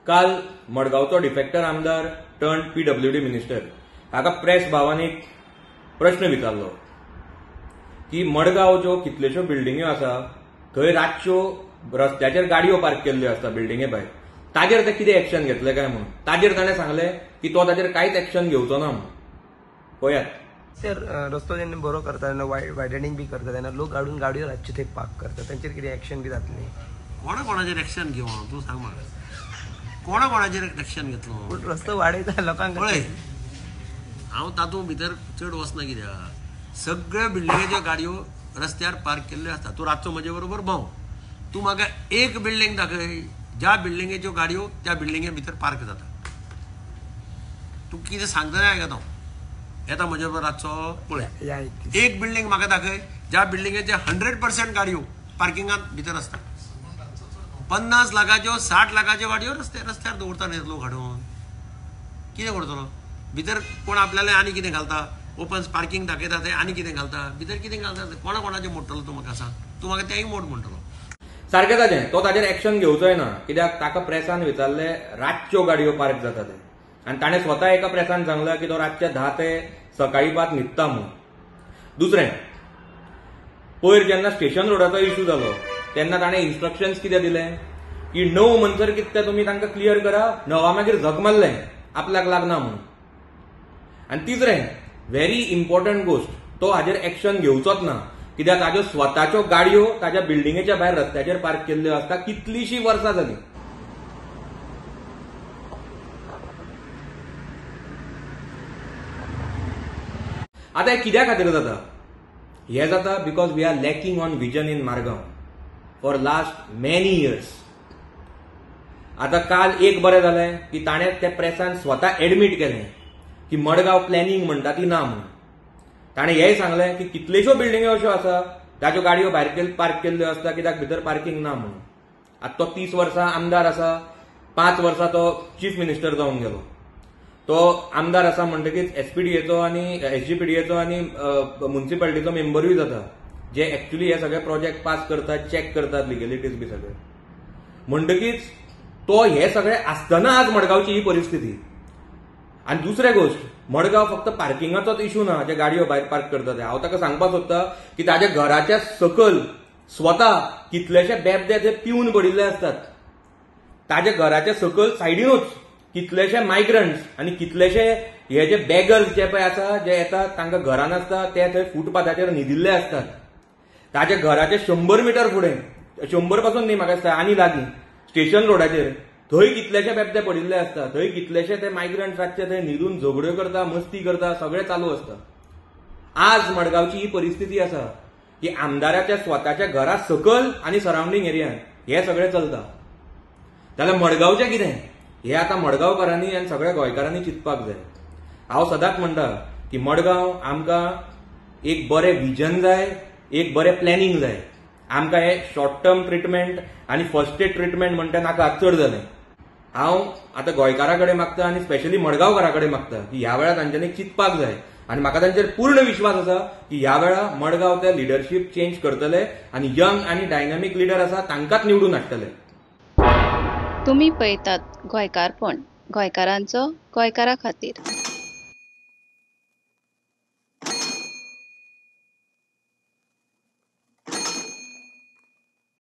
काल मडगांवचो डिफेक्टर आमदार turn PWD minister हाका प्रेस भावान एक प्रश्न विचारलो की मडगांव ज्यो कितल्योश्यो बिल्डिंग्यो आसा थंय रातच्यो रस्त्याचेर गाडयो पार्क केल्ल्यो आसता बिल्डिंगे भायर, ताजेर ते कितें एक्शन घेतले काय म्हणून. ताजेर ताणें सांगलें की तो ताजेर कांयच एक्शन घेवचो ना म्हणून. पळयात सर, रस्तो जेन्ना बरो करता तेन्ना वायडनिंग बी करता तेन्ना लोक हाडून गाडयो रातचे थंय पार्क करता, तांचेर कितें एक्शन बी जातलें? कोणा कोणाचेर एक्शन घेवं तूं सांग म्हाका, कोणा कोणाचेर एक्शन घेतलो? पूण रस्तो वाडयता लोकांक. पळय, हांव तातूंत भितर चड वचना कित्याक सगळ्यो बिल्डिंगेच्यो गाडयो रस्त्यार पार्क केल्ल्यो आसता. तूं रातचो म्हजे बरोबर भोंव, तूं म्हाका एक बिल्डींग दाखय ज्या बिल्डिंगेच्यो गाडयो त्या बिल्डिंगे भितर पार्क जाता. तूं कितें सांगता तें आयकता हांव. येता म्हजे बरोबर रातचो, पळय एक बिल्डींग म्हाका दाखय ज्या बिल्डिंगेचे 100% गाडयो पार्किंगांत भितर आसता. 50 लाखाच्यो 60 लाखाच्यो गाडयो रस्त्यार दवरता न्ही लोक हाडून. कितें करतलो भितर? कोण आपल्याला आनी कितें घालता, ओपन पार्किंग दाखयता थंय आनी कितें घालता, भितर कितें घालता, कोणा कोणाचें मोडटलो तूं म्हाका सांग. तूं म्हाका तेंय मोड म्हणटलो. सारकें ताजें, तो ताजेर एक्शन घेवचोय ना कित्याक ताका प्रेसान विचारलें रातच्यो गाडयो पार्क जाता ते, आनी ताणें स्वता एका प्रेसान सांगलां की तो रातच्या 10 ते सकाळी 5 न्हिदता म्हणून. दुसरें, पयर जेन्ना स्टेशन रोडाचो इशू जालो तेन्ना ताणें इन्स्ट्रक्शन्स कितें दिलें की 9 म्हणसर कितें तें तुमी तांकां क्लियर करा, 9 मागीर झक मारलें आपल्याक लागना म्हणून. आनी तिसरें व्हेरी इम्पॉर्टंट गोश्ट, तो हाजेर एक्शन घेवचोच ना कित्याक ताज्यो स्वताच्यो गाडयो ताज्या बिल्डिंगेच्या भायर रस्त्याचेर पार्क केल्ल्यो आसता कितलींशीं वर्सां जालीं. आतां हें कित्या खातीर जाता? हें जाता because we are lacking on vision in Margao for last many years. आतां काल एक बरें जालें की ताणें त्या प्रेसान स्वता एडमीट केलें की मडगांव प्लॅनिंग म्हणटा ती ना म्हणून. ताणें हेंय सांगलें की कितल्योश्यो बिल्डिंग्यो अश्यो आसा ताच्यो गाडयो भायर पार्क केल्ल्यो आसता कित्याक भितर पार्किंग ना म्हणून. आतां तो 30 वर्सां आमदार आसा, 5 वर्सां तो चीफ मिनिस्टर जावन गेलो. तो आमदार आसा म्हणटकीच एसपीडीएचो आनी एसजीपीडीएचो आनी म्युनिसिपालिटीचो मेंबरूय जाता, जे एक्चुअली हे सगळे प्रोजेक्ट पास करतात, चॅक करतात लिगेलिटीज बी सगळे. म्हणटकीच तो हे सगळे आसतना आज मडगांवची ही परिस्थिती. आनी दुसरे गोश्ट, मडगांव फक्त पार्किंगाचोच इशू ना जे गाडयो भायर पार्क करतात. हांव ताका सांगपाक सोदता की ताज्या घराच्या सकयल स्वता कितलेशे बेबदे ते पिवन पडिल्ले आसतात. ताज्या घराच्या सकयल सायडीनूच कितलेशे मायग्रंट्स आनी कितलेशे हे जे बेगर्स जे पळय आसा जे येतात तांकां घरान आसता ते थंय फुटपाथाचेर न्हिदिल्ले आसतात. ताज्या घराचे 100 मिटर फुडें, 100 पासून न्ही म्हाका दिसता आनी लागीं स्टेशन रोडाचेर थंय कितलेशे बेबदे पडिल्ले आसता. थंय कितलेशे ते मायग्रंट रातचे थंय न्हिदून झगड्यो करता, मस्ती करता, सगळें चालू आसता. आज मडगांवची ही परिस्थिती आसा की आमदाराच्या स्वताच्या घरा सकयल आनी सरावंडींग एरियान हें सगळें चलता. जाल्यार मडगांवचें कितें हें आतां मडगांवकारांनी आनी सगळ्या गोंयकारांनी चिंतपाक जाय. हांव सदांच म्हणटा की मडगांव आमकां एक बरें विजन जाय, एक बरें प्लॅनिंग जाय. आमकां हें शॉर्ट टर्म ट्रिटमेंट आनी फर्स्ट एड ट्रिटमेंट म्हणटा नाका, चड जालें. हांव आतां गोंयकारां कडेन मागता आनी स्पेशली मडगांवकारां कडेन मागता की ह्या वेळार तांच्यांनी चिंतपाक जाय आनी म्हाका तांचेर पूर्ण विश्वास आसा की ह्या वेळा मडगांव ते लिडरशीप चेंज करतले आनी यंग आनी डायनामीक लिडर आसा तांकांच निवडून हाडटले. तुमी पळयतात गोंयकारपण, गोंयकारांचो गोंयकारा खातीर.